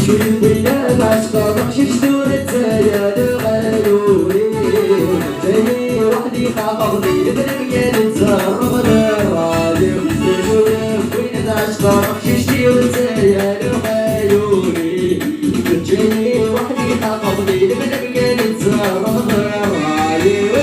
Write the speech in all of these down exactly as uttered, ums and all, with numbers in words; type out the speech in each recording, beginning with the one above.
Win ad ɛecqeɣ taqcict ur ttayal ɣayuri. Ttayal weḥd-i xaqeɣ di lebna mgal tzerreɣ lerrayeɣ. Win ad ɛecqeɣ taqcict ur ttayal ɣayuri. Ttayal weḥd-i xaqeɣ di lebna mgal tzerreɣ lerrayeɣ.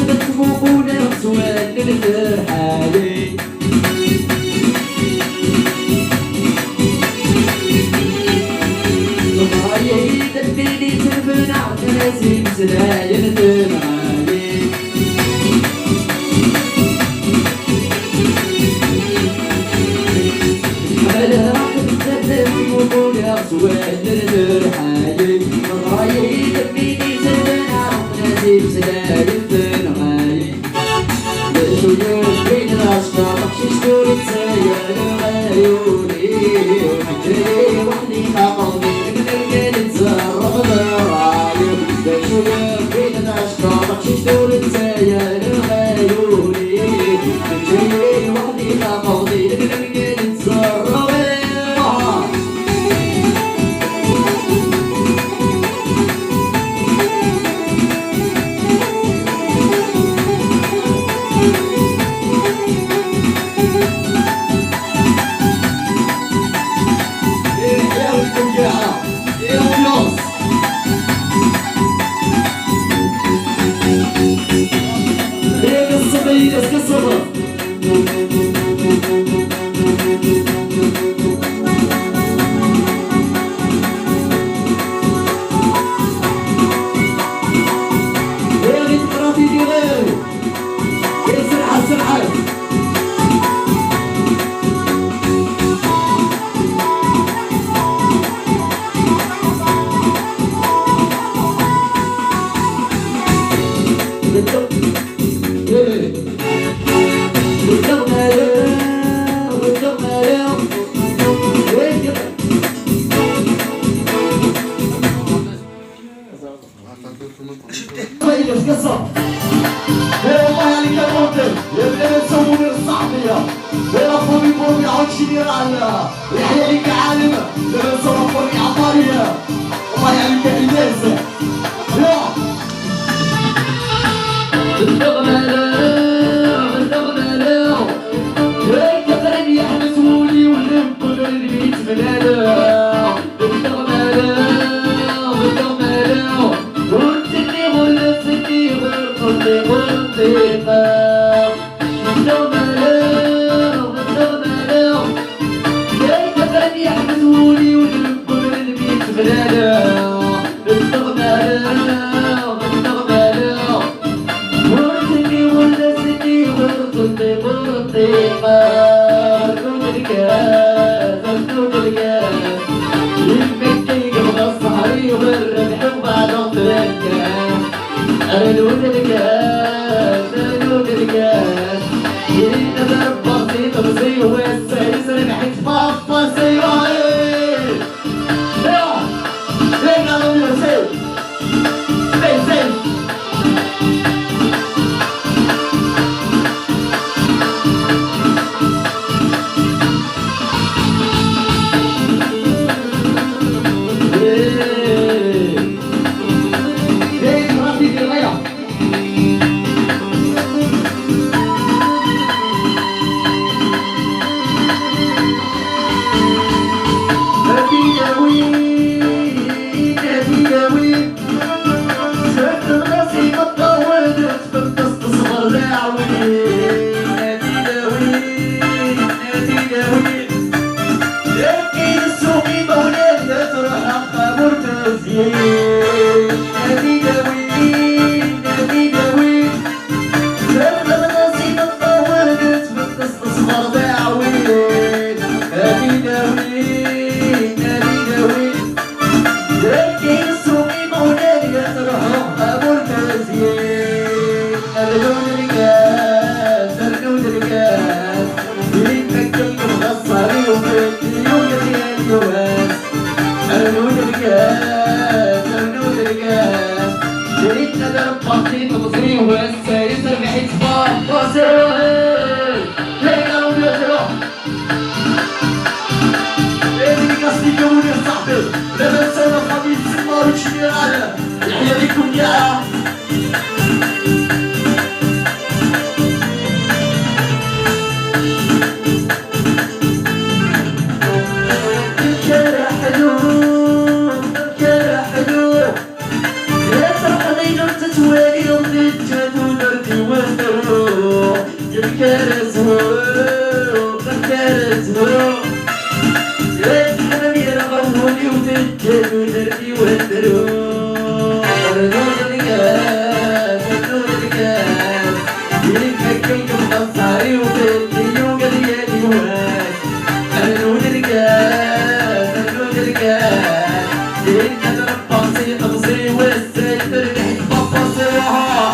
Ttmuquleɣ s wallen n lferḥ-agi. Temɣa-yi d ddin i tebna, ɣas imeslayen temɣa-yi. Ḥemmleɣ-kem s wallen n lferḥ-agi. Temɣa-yi d ddin i tebna, ɣas imeslayen temɣa-yi. D acu yebɣin ad as-qqareɣ, taqcict ur ttayal ɣayuri. Teǧǧa-yi weḥd-i xaqeɣ di lemlelgal tzerreɣ lerrayeɣ. D acu yebɣin ad as-qqareɣ, taqcict ur ttayal ɣayuri. Teǧǧa-yi weḥd-i xaqeɣ di lemlelgal tzerreɣ lerrayeɣ. طيب، قصة. إيه والله عليك يا مطرب، يا بلاد تسووني الصعبية. إيه، لا فامي بوبي عاود شي راه. يحيى ليك عالم، لا نصور فامي عطارية. الله عليك يا إلياس. يا. بالدغمالة، بالدغمالة. هاي كفرني أحمد ولي ونبقى البيت بلالة. بالدغمالة، بالدغمالة. وانتني غير سني غير قلبي قلبي. بالدغمالة، بالدغمالة. هاي كفرني أحمد ولي ونبقى البيت بلالة. بالدغمالة، بالدغمالة. ورثني ورثني ورثني ورثني. خذوا الكاس، خذوا الكاس. يمك يقبض الصحري والربح وبعد الكاس. أرنوا الكاس، أرنوا Wass-a, terbeḥ-itt Papa Sahel. Layla Romeo zéro. Dédicace di Munir صاحبي. لاباس على فامي تسمى وتشميران. يحيى ليكم كاع. الكرة حلو، الكرة حلو. يا فرحانين وانت توالي وضيت جاتو درتي وتروح. يا الكرة زهور، الكرة زهور. يا الحمام يا رغموني وضيت جاتو درتي وتروح. النور الكاس، النور الكاس. يلي فكيك مقصري وضيت لي يوم قال لي الواس. النور الكاس، النور الكاس. يلي نضرب باسي قمصي والسيف الريح بابا سيروها.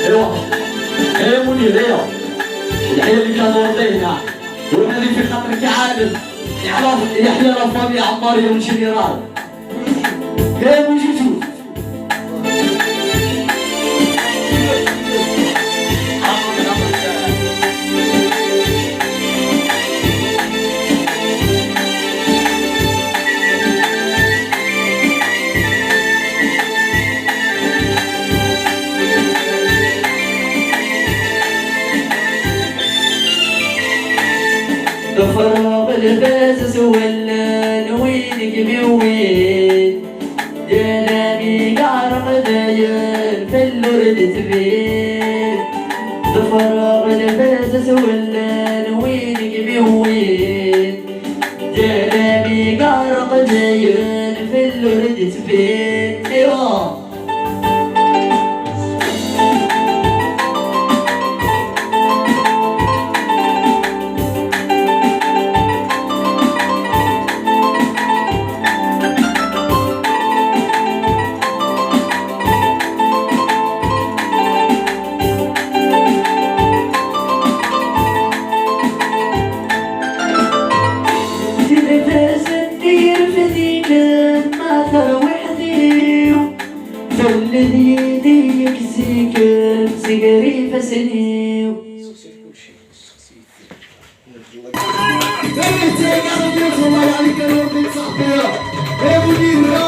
ايوا، ايوا منير، ايوا. الحياة اللي كانوا رضينا. وهذه في خاطرك يا عادل. يحيى، يحيى لا فامي عمار يوم جينيرال. كاين وجوج. تفرغ الباس سولان وينك بوين. جلابي قعرق داير في اللورد تبين. تفرغ الباس سولان وينك بوين. جلابي قعرق داير في اللورد تبين. ايوا. تلبس الدير في ديك ما تروح ديو. فلد يديك زيكم سيقري فسنيو. إيه، تيقا ربي، الله عليك يا ربي، صاحبي. إيه، مدير.